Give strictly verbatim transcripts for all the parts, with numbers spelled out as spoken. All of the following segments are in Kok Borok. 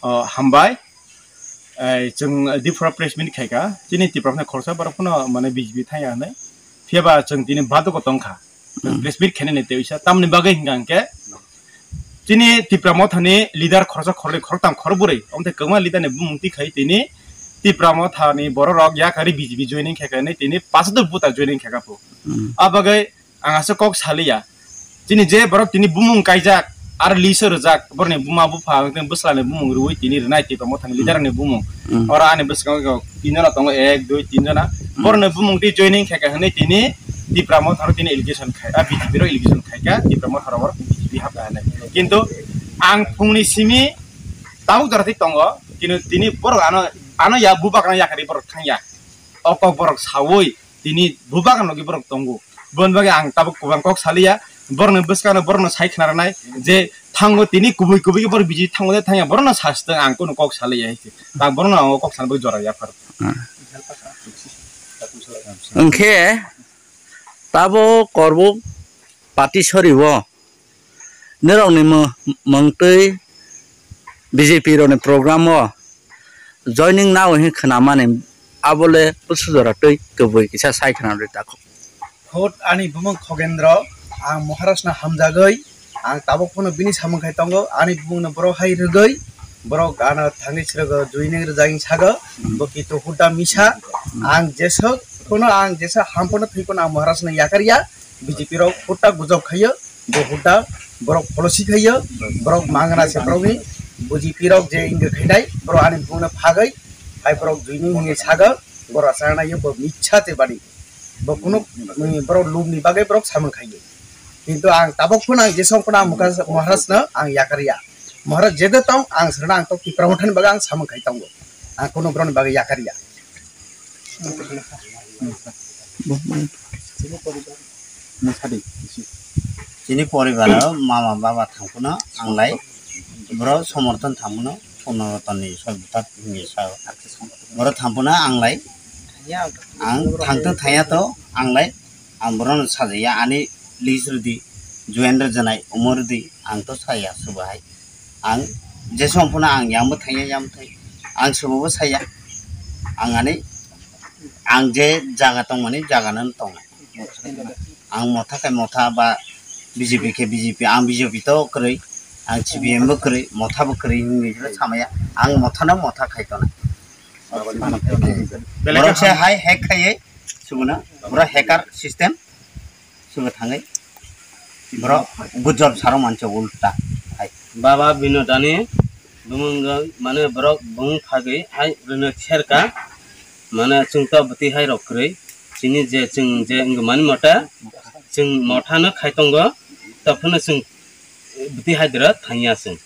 O, hambai. Ei, chwng Dipra press meet khaikha. Chini Tipra phano khoroksa borok phano mane B J P thangya hinwi. Phiyaba chwng tini badoko tongkha. Chwng press meet khainani tei uisa. Tamni bagwi hwnkha hwnkhe chini Tipra Mothani leader khoroksa, khoroknwi, khoroktham, khorokbrwi. Omtwi kwbangma leader ni bumung twi khai tini Tipra Mothani bororok yakari B J P joining khaikha hinwi tini pasadur buta joining khaikha phu. A bagwi ang aswk kok saliya. Chini je borok tini bumung kaijak, aro list o rwjak, borokni buma bupha, tei bwsla ni bumung rwui tini rwnai Tipra Mothani leader ni bumung. Oro ani bwskango tin jona tongo, ek, dui, tin jona. Borokni bumung tei joining khaikha hinwi tini Tipra Mothano tini allegation khai, a B J P ro allegation khaikha, Tipra Mothano borok B J P hapkha hinwi. Kintu ang phungni simi tabuk jora thik tongo, kintu tini borok ano, ano ya bubak ano yakari borok thangya. O kok borok saui tini bubak logi borok tongo. Boni bagwi ang tabuk kwbang kok saliya, borokni bwskano borokno sai khna rwnai je thango tini kubui kubui borok biji thango de thangya, borokno sastwng ang kunu kok saliya hinwi. Ta borokno ang o kok sana bagwi jora yaphar. Hwnkhe tabo Korbuk Patisori o norokni mw-, mwng twi B J P rokni program o joining nao hinwi khwnamani abole bwswk jora twi kubui kisa sai khna rwi takhuk. Khot ani bumung Khogendro, ang Maharajno hamjagwi, ang tabuk phano bini samung khai tongo, ani bumungno borok hai rwgwi, borok ano thangwi srogo joining rwjagwi sago, bo kitu huda misa, ang jesok phano, ang jesa ham phano thwi phano ang Maharajno yakarya, B J P rok huda gujok khaio, bo huda borok pholosik khaio, borok mangana se borokni, B J P rok je inge khainai, borok ani bumungno phagwi, hai borok joining hinwi sago, borok achana yo bo mitsa te bani. Bo kunu, mm, borok lubni bagwi borok samung khaio. Kintu ang tabuk phano ang jesong phano ang Maharaj, Maharajno ang yakarya. Maharaj jede tong ang srana ang tok Tipra Mothani bagwi ang samung khai tongo. Ang kunu borokni bagwi yakarya. Chini poribaro mama baba thangphano ang lai borok somorthon thangphano Purno Rotonni soi bwthak hinwi sao. Borok thangphano ang lai ang thangtong thangya to ang lai ang borokno sajaya ani list rwdi join rwjanai omo rwdi ang to saya subo hai. Ang jesong phano ang yangbo thangya yangbo thangya ang subobo saya ang ani ang je jaga tongmani jaga no tongnai. Ang motha khe motha ba B J P khe B J P, ang B J P to kwrwi, ang C P M bo kwrwi, motha bo kwrwi hinwi samaya. Ang motha no motha khai tongnai. Borok se hai hack khaiwi subuna, borok hacker system. Subo thangwi borok gujor saro mancho ulta hai. Baba Binodani bumung mane borok bung phagwi hai rwno serka mane chwng to bwtwi hai rok kwrwi chini je chwng je wngmani mota chwng motha no khai tongo tophano chwng bwtwi hai dwra thangya chwng.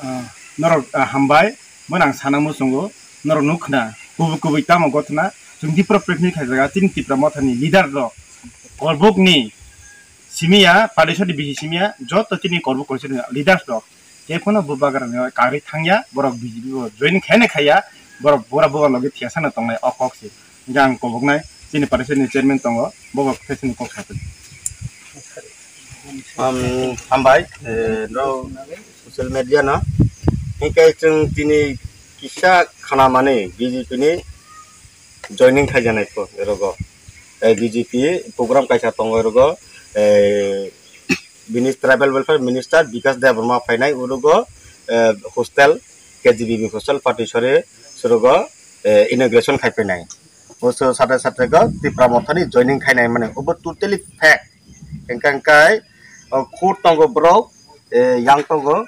Ah, norok, ah, hambai, bo nang sana muchungo, norok nukhna, kubui kubui tamo gothna, chwng Dipra press meet khaijaga, chini Tipra Mothani leader rok, Korbuk ni simiya, Padisori bisi simiya, joto chini Korbuk Koisor ni leaders rok, khe phano bo bagra ni kagwi thangya, borok B J P bo join khaina khaiya, borok bora boga logi thiyasano tongnai o kok se. Hingke ang koboknai chini party ni chairman tongo, bo bo khe chini kok saphi. Am, hambai, eh, no social media no. Hingke chwng tini kisa khana mani B J P ni joining khaijanai pho rogo. Eh, B J P program kaisa tongo rogo. Eh, bini tribal welfare minister Bikas Debbarma phainai urogo, eh, hostel, K G B B hostel Patisori surogo, eh, inauguration khai phainai. Bo sate sate go Tipra Mothani joining khainai mani. Obo totally fake. Hingke hingkai, o, khur tongo borok, eh, yang tongo.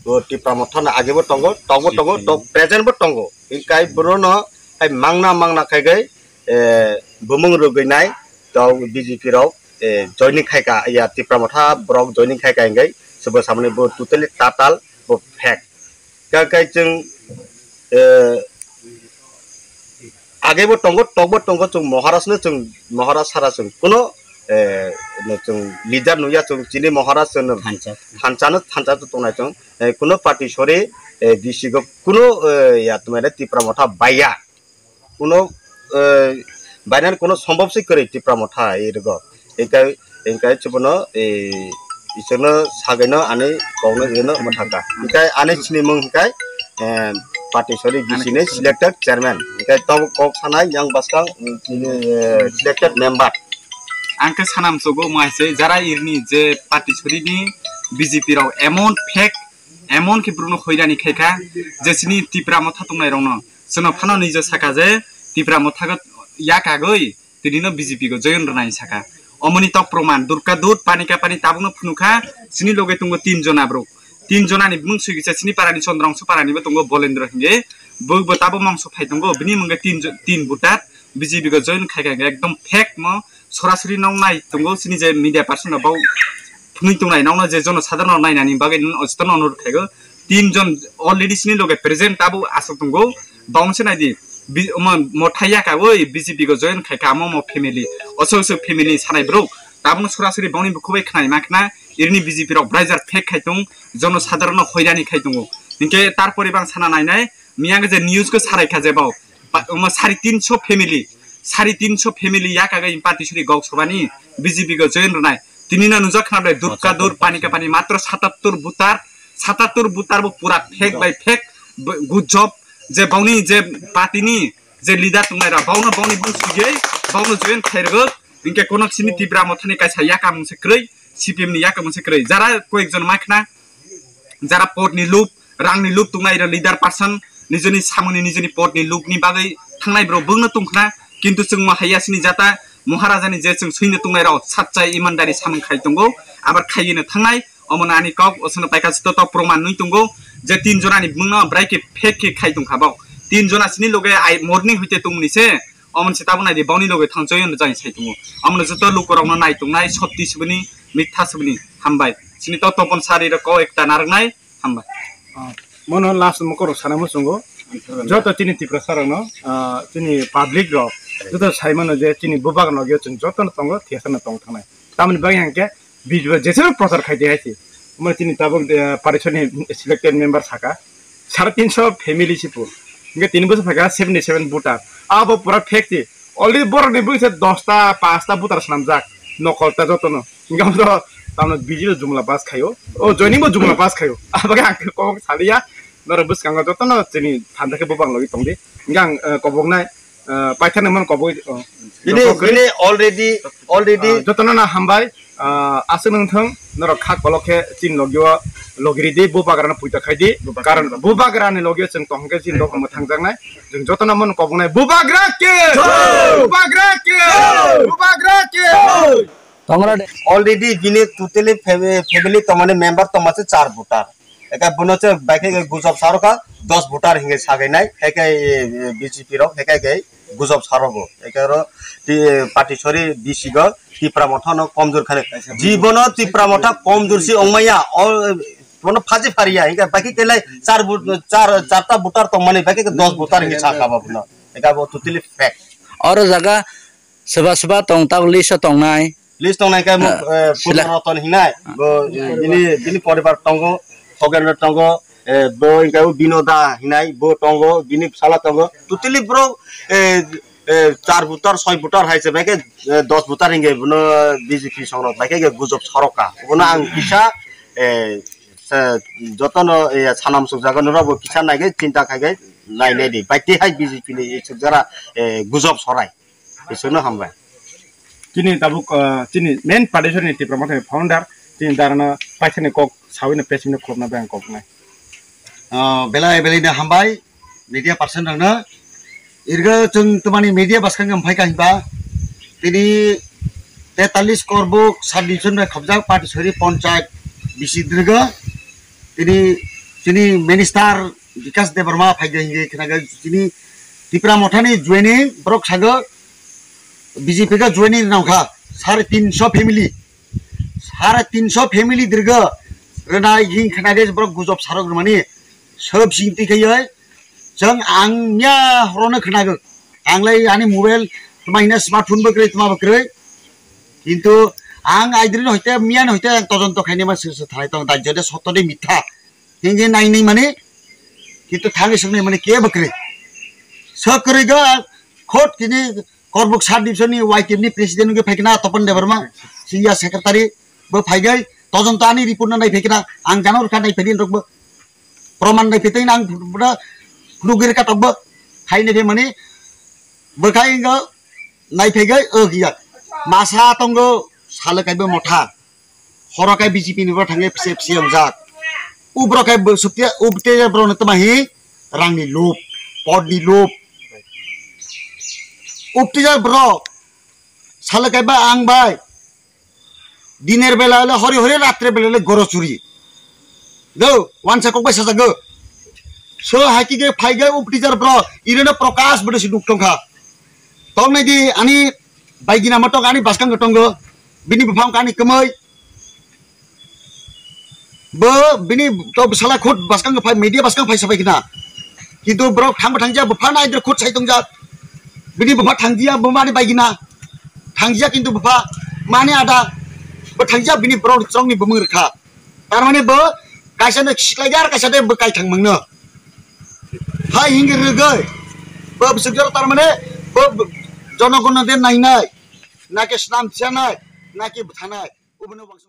O Tipra Mothani age bo tongo, tongo, tongo, to present bo tongo. Hingkai borono hai mangna mangna khaigai, eh, bumung rwgwinai to B J P rok, eh, joining khaika, ya Tipra Motha borok joining khaika hingkai. Sobo samani bo totally tatal, bo fake. Kha khe chwng, eh, age bo tongo, tok bo tongo, chwng Maharaj no chwng, Maharaj sara chwng kuno, eh, no chwng leader nungya chwng chini Maharaj chwng no thansa. Thansa no, thansa to tongnai chwng, eh, kuno party sori, eh, bisigo kuno, eh, ya twmai le Tipra Motha baiya. Kuno, eh, bainani kuno sombhob se kwrwi Tipra Motha, eh, rwgo. Engkai, engkai chubono, eh, Iswrwngno sagwino ani kokno rwno mwthangkha. Hinkhe ani sinimung hinkhe, eh, Patisori B C ni selected chairman. Hinkhe tabuk kok sanai yang bwskang, mm, tini, eh, selected member. Ang khe sanam sogo omo hai se jara irni je Patisorini B J P rok emon fake, emon khe borokno hoirani khaikha je chini Tipra motha tongnairokno. Chwngno phano nijo sakha je Tipra motha yakagwi tinino B J P go join rwnai saka. Omoni tok proman, Durka Dud, Pani Ka Pani tabukno phunukha, chini loge tongo tin jona borok. Tin jona ni bumung sui kisa chini parani Chondrongso parani bo tongo Bolendro hinge. Bo, bo tabo mongso phai tongo, bini mungge tin jo-, tin voter B J P go join khai khai ekdom fake mo sorasori nong nai tongo chini je media person rok bo phunui tongnai nokno je jono sadharno nainani bagwi nini ojotono onurot khaigo. Tin jon already chini loge present tabuk aswk tongo. Bongse naidi, bi-, omo, motha yakagwi B J P go join khaikha, amo omo family. Osok osok family sanai borok. Tabuk sorasori bongni bukhuk bai khnai ma khna, irini B J P rok braizar fake khai tong, jono sadharno hoirani khai tongo. Hinkhe tarpore bang sana nainai, miyang je news go sarai kha je bao. Ba-, omo sari tinso family, sari tinso family yakagwi Patisori Gok Sabhani B J P go join rwnai. Tinino nujak khna bai Durka Dur, Pani Ka Pani matro satattor voter, satattor voter bo pura fake bai fake, b-, gujop je bongni je party ni je leader tongnai rok, bongno bongni bung sugwi, bongno join khairwgo, hinkhe kono sini Tipra mothani kaisa yakamung se kwrwi, C P M ni yakamung se kwrwi. Jara koyek jon ma khna, jara pot ni lub, rang ni lub tongnai rok leader person, nijoni samung ni nijoni pot ni lub ni bagwi thangnai borok bungno tongkhna, kintu chwng mo haiya sini jata Maharaja ni je chwng swino tongnai rok sachai imandari samung khai tongo, abar khaiwi no thangnai, omo no ani kok, oswkno paikha joto tok proman nwi tongo, je tin jora ni bumung no bwrai khe fake khe khai tongkha bo, tin jona sini loge ai morning hoite tongmani se, Omo se tabuk naidi, boni loge thang joyonno jani sai tongo. Omono joto lukurokno nai tongnai, sotti subini, mitha subini, hambai. Chini to topon sari rok ko ekta narwknai, hambai. Ah, mono last mo korok sana muchungo. Joto chini Tiprasa rokno, ah, chini public rok, joto sai mano je chini bubak nogyo chwng jotono tongo, thiyasano tong thangnai. Tamoni bagwi hwnkhe, B J P jesero prochar khai de hai se. Omo chini tabuk, eh, Parishodni selected member saka. Sare tinso family sipu. Hingke tini bosor phaikha seventy seven voter. Abo pura fake se. Already borokni bwkhe dosta, pasta voter swnamjak. Nokol ta jotono. Hingke abo to tamno B J P jumla pass khaio. O joining bo jumla pass khaio. Abo khe ang kok saliya. Norok bwskango jotono chini thanda khe bubang logi tongdi. Hingke ang, eh, koboknai. Ah, paithakni mano koboi, oh, bini, jotokhe, bini already, already ah, jotono no hambai, ah, aswk nung thung, norok kha kolok khe chini logio logiri di, bubagra no puito khai di, bubagra karon no. Bubagra ni logio chwng tong khe chini dopha mwthang jaknai, chwng jotono mano kobongnai, bubagra ke! Jai! Bubagra ke! Jai! Bubagra ke! Jai! Tongra de. Already bini totally fami-, family tongmani member tongma se char voter. Eka bono se bai khe gujok saro kha dos voter hinge sagai nai, eka, eh, B J P rok, eka, eka gujok saro bo. Eka ro ti, eh, Patisori B C go Tipra Motha no komjor khane. Jibono Tipra Motha komjor si ongmaya, o, eh, bono phaji phariya, eka bai khe kelai char bu-, char, charta voter tongmani, bai khe dos voter hinge sakha bo bono. Eka bo totally fake. Oro jaga soba soba tong, tabuk list o tongnai. List tongnai khe mo, ah, eh, sila. Purno Roton hinai. Ah. Bo, eh, bini, bini poribar tongo, Khogendra tongo, eh, bo hingke o Binoda hinai, bo tongo, bini bwsala tongo. Totally bro, eh, eh, char voter, soi voter hai se bai khe, eh, dos voter hinge bono B J P songrok bai khe gujok soroka. Bono ang kisa, eh, se, jotono, eh, sanam sukjago norok bo kisa nai khe chinta khai khe nai nai di. Bai tei hai B J P ni sukjara, eh, gujok sorai. Isukno hambai. Chini tabuk, ah, chini main Patisori ni Tipra Motha ni founder, chini darano paithakni kok sawi no press meet khulumna bai ang kok nai. Ah, belai belai no hambai, media person rokno. Irga chwng twmani media bwskang phai kha hinba, tini tetalis korbuk sub division bai khobjak Patisori ponchayat bisi dirga, tini, tini minister Bikas Debbarma phaikha hinwi khnaga chini Tipra Mothani joining borok sago B J P ga joining rwna kha sare tinso family, sare tinso family dirga rwnai hing khnaga borok gujok sarok rwmani sob singti khaiwi chwng ang miya horono khnago ang lai ani mobile tma hina smartphone bo kwrwi tma bo kwrwi kintu ang aidri no hoite miya no hoite ang tojonto khainai ma sir se thalai tong dajjo de sotto de mitha. Hingke nai nai mani, kintu thangwi soknai mani kebo kwrwi. Sok kwrwi ga khot kini Korbuk sub division ni Y T F ni president wngwi phaikha na Topan Debbarma, senior secretary bo phaigai, Todonto ani report no naiphai khe na, ang jano rwkha naiphai di rokbo. Proman naiphai twi nang bwrwgwi rwkha tokbo. Hai naiphai mani bwkhai wngkha naiphai gai o giya. Masa tongo salo kaibo motha. Horo kai B J P ni borok thangwi pise pise wngjak. Ubrok kai bo suktiya, ubtiya borok no tama hi rangni lob, podni lob. Ubtiya borok salo kaiba ang bai. Diner bela le hori hori, ratre bela le goro churi. Do, wansa kok bai sajago. So, haki ge phai ge uptijar bro, irene Prakash bode si duk tongkha. Tong nai di, ani baigina ma tong, ani baskang tongo. Bini buphang kani kemoi. Bo, bini to sala khut baskang phai, media baskang phai sabai kina. Kintu borok thangba thangja, bupha nai der khut sai tongjak. Bini bupha thangjiya, bo mani baigina. Thangjiya kintu bupha mani ada. Bo thangjiya bini borok chongni bumung rwkha. Tar mane bo kaisa no siklai jar, kaisa de bo kai thang mangno. Hai hingi rwgwi. Bo bwswk jora tar mane bo jonogono de nainai. Nake snam thianai, nake bwthanai. Obono bangsa